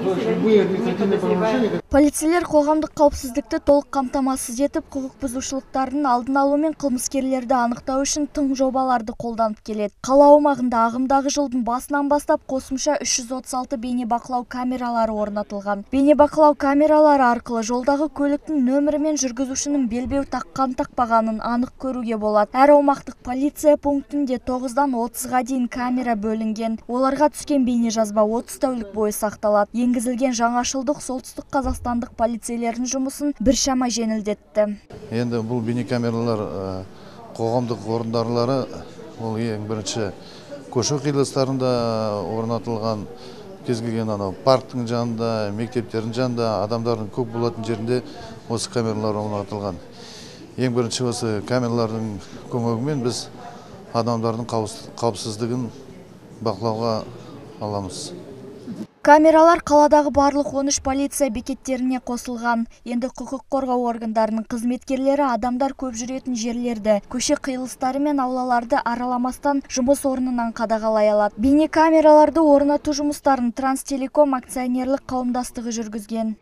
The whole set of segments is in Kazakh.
Но То есть если любые водитель не административные подозревает... правонарушения, Полицейлер қоғамдық қауіпсіздікті толық қамтамасыз етіп, құқық бұзушылықтардың алдын алу мен қылмыскерлерді анықтау үшін тың жобаларды қолданып келеді. Қала аумағында ағымдағы жылдың басынан бастап қосымша 336 бейнебақылау камералары орнатылған. Бейнебақылау камералары арқылы жолдағы көліктің нөмірі мен жүргізушінің белбеу таққан тақпағанын анық көруге болады. Әр аумақтық полиция пунктінде 9-дан 30-ға дейін камера бөлінген. Оларға түскен бейнежазба 30 тәулік бойы сақталады. Енгізілген жаңашылдық солтүстік қазақстандық полицейлердің жұмысын біршама жеңілдетті. Енді бұл бейнекамералар қоғамдық орындарлары, ол ең бірінші көше қиылыстарында орнатылған, кез келген анау парктің жанында, мектептердің жанында, адамдардың көп болатын жерінде осы камералар орнатылған. Ең бірінші осы камералардың көмегімен біз адамдардың қауіпсіздігін бақылауға аламыз. Камералар қаладағы барлық 13 полиция бекеттеріне қосылған. Енді құқық қорғау органдарының қызметкерлері адамдар көп жүретін жерлерді, көше қиылыстары мен аулаларды араламастан жұмыс орнынан қадағалай алады. Бейнекамераларды орнату жұмыстарын Транстелеком акционерлік қауымдастығы жүргізген.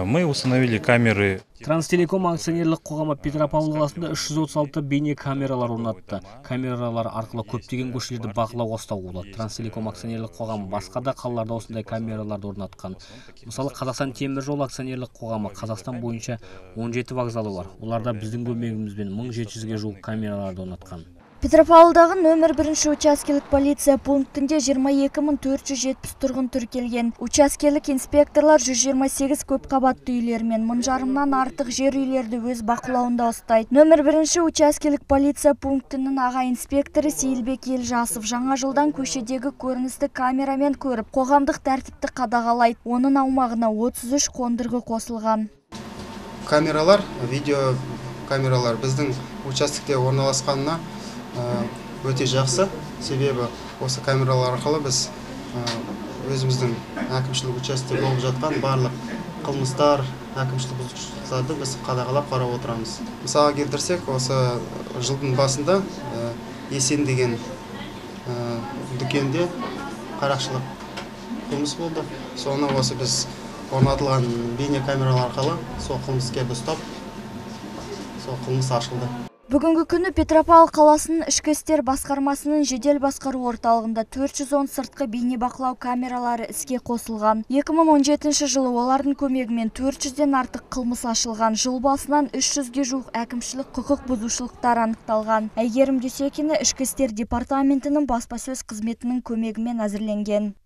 Мы установили камеры. Транстелеком акционерлік қоғамы Петропавл қаласында 336 бейнекамералар орнатты. Камералар арқылы көптеген көшелерді бақылауға ұстауға болады. Транстелеком акционерлік қоғамы басқа да қалаларда осындай камераларды орнатқан. Мысалы, Қазақстан темір жолы акционерлік қоғамы Қазақстан бойынша 17 вокзалы бар. Оларда біздің көмегімізбен 1700-ге жуық камераларды орнатқан. Петропавлдағы нөмір бірінші учаскелік полиция пунктінде 22 470 тұрғын тіркелген. Учаскелік инспекторлар 128 көпқабатты үйлер мен 1500-нан артық жер үйлерді өз бақылауында ұстайды. Нөмір бірінші учаскелік полиция пунктінің аға инспекторы Сейілбек Елжасов жаңа жылдан көшедегі көріністі камерамен көріп, қоғамдық тәртіпті қадағалайды. Оның аумағына 33 қондырғы қосылған. Камералар, видео камералар біздің участокте орналасқанына өте жақсы, себебі осы камералар арқылы біз өзіміздің әкімшілік участокте болып жатқан барлық қылмыстар, әкімшілік бұзушылықтарды біз қадағалап, қарап отырамыз. Мысалға келтірсек, осы жылдың басында Есен деген дүкенде қарақшылық қылмыс болды. Соны осы біз орнатылған бейнекамералар арқылы сол қылмыскерді ұстап, сол қылмыс ашылды. Бүгінгі күні Петропавл қаласының ішкі істер басқармасының жедел басқару орталығында 410 сыртқы бейнебақылау камералары іске қосылған. 2017 жылы олардың көмегімен 400-ден артық қылмыс ашылған. Жыл басынан 300-ге жуық әкімшілік құқық бұзушылықтар анықталған. Әйгерім Дүйсекина, ішкі істер департаментінің баспасөз қызметінің көмегімен әзірленген.